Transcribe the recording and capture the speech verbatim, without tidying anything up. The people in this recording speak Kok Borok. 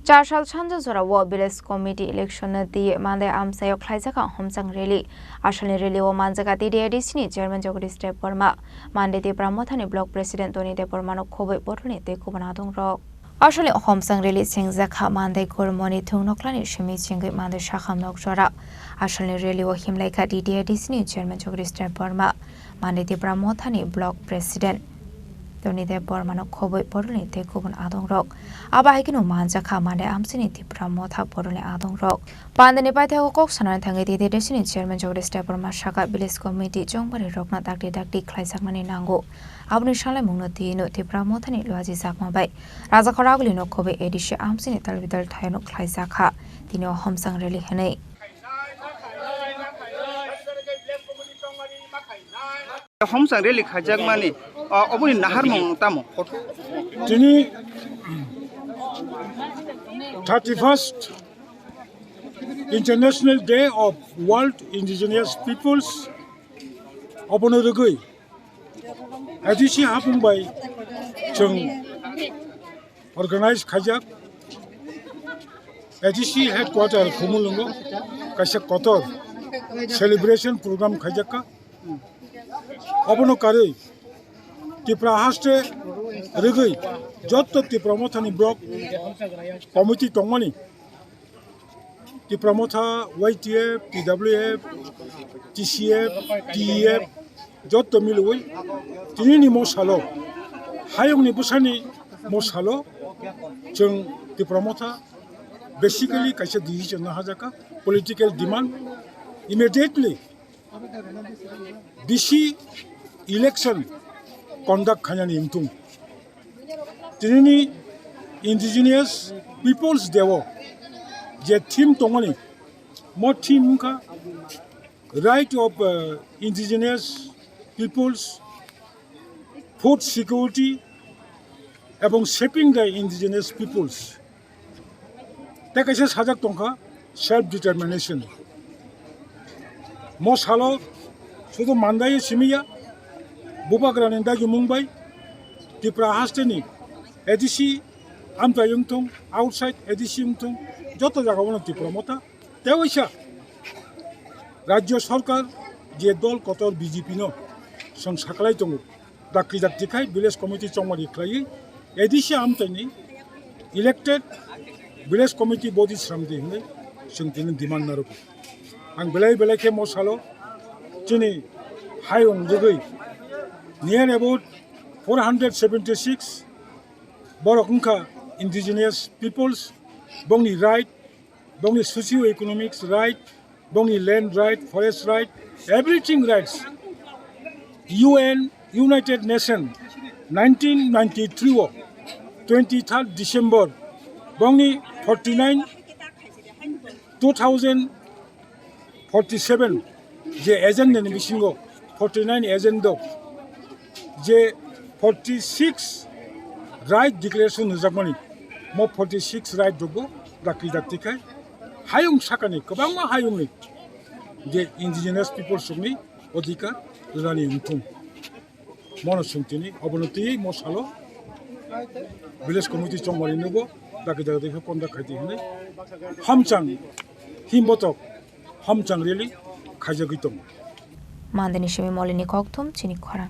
Char sal sanja jorao village committee election no twi Mandai amchaio khlaijak kha homchang rally. Asalni rally o manjak kha T D A D C ni chairman Jagadish Debbarma, Mandai Tipra Mothani block president Toni Debbarma no khobwi bodolni tei kubun adong rok. Asalni homchang rally chengjak kha Mandai Gormoni thung noklani simi chengwi Mandai Sakham nokjora. Asalni rally o himlai kha T D A D C ni chairman Jagadish Debbarma, Mandai Tipra Mothani block president Toni Debbarma no khobwi bodolni tei kubun adong rok. Abo hai kheno manjak kha Mandai amchaini Tipra Motha bodolni adong rok. Pandani paithago kok sanani thangwi T D A D C ni chairman Jagadish Debbarma sakha village committee chongbari rokno dakti dakti khlaijaknani nango. Aboni salaimungno twi no Tipra Mothani Luaji Chakma bai Rajakhor Aguli no khobwi A D C amchaini tal bidal thaio no khlaijak kha tini o homchang rally hwnwi. Homchang rally khaijakmani, o, oboni naharmung tamo? Tini thirty-first International Day of World Indigenous Peoples, obono rwgwi A D C hapung bai chwng organize khaijak. A D C headquarter Khumulwngo kaisa kotor celebration program khaijakha. Obono karwi Tipra haste rwgwi jotto Tipra Mothani block committee tongmani, Tipra Motha, Y T F, T W F, T C F, T E F, jotto milwi tinini mosalo, hayungni bwsani mosalo chwng Tipra Motha basically kaisa decision no hajakha, political demand, immediately D C election conduct khainani wngthung. Tinini Indigenous Peoples Day o je theme tongmani, mo theme wngkha Right of, uh, Indigenous Peoples, Food Security, ebong Shaping the Indigenous Peoples. Tei kaisa sajak tongkha self determination. Mo salo sudu Mandai simiya, Bubagrani dagi mungbai, Tipra hasteni A D C amtai wngthung, outside A D C wngthung, joto jaga bono Tipra Motha. Tei waisa Rajya Sarkar je dol kotor B J P no chwng saklai tongo, dakti dakti khai village committee chongmari khlaiwi A D C amtaini elected village committee body sramdi hinwi chwng tini demand narwkgo. Ang belai belai khe mo salo chini hayung rwgwi near about four hundred seventy six borok wngkha indigenous peoples, bongni right, bongni socio-economics right, bongni land right, forest right, everything rights. U N, United Nation, nineteen ninety-three o twenty-third December, bongni forty-nine, two thousand forty-seven je agenda ni bisingo forty-nine agenda je forty-six right declaration hwnjakmani, mo forty-six right rokbo dakti dakti khai hayung sakani kwbangma hayungni je indigenous people songni odhikar rwnani wngthung. Mono chwng tini obono twiwi mo salo village committee chongmari nugo dakti dakti khe conduct khai di hinwi hamchang himbotok hamchang rally khaijagwi tongo. Mandeni simi Molini kokthum chini khorang.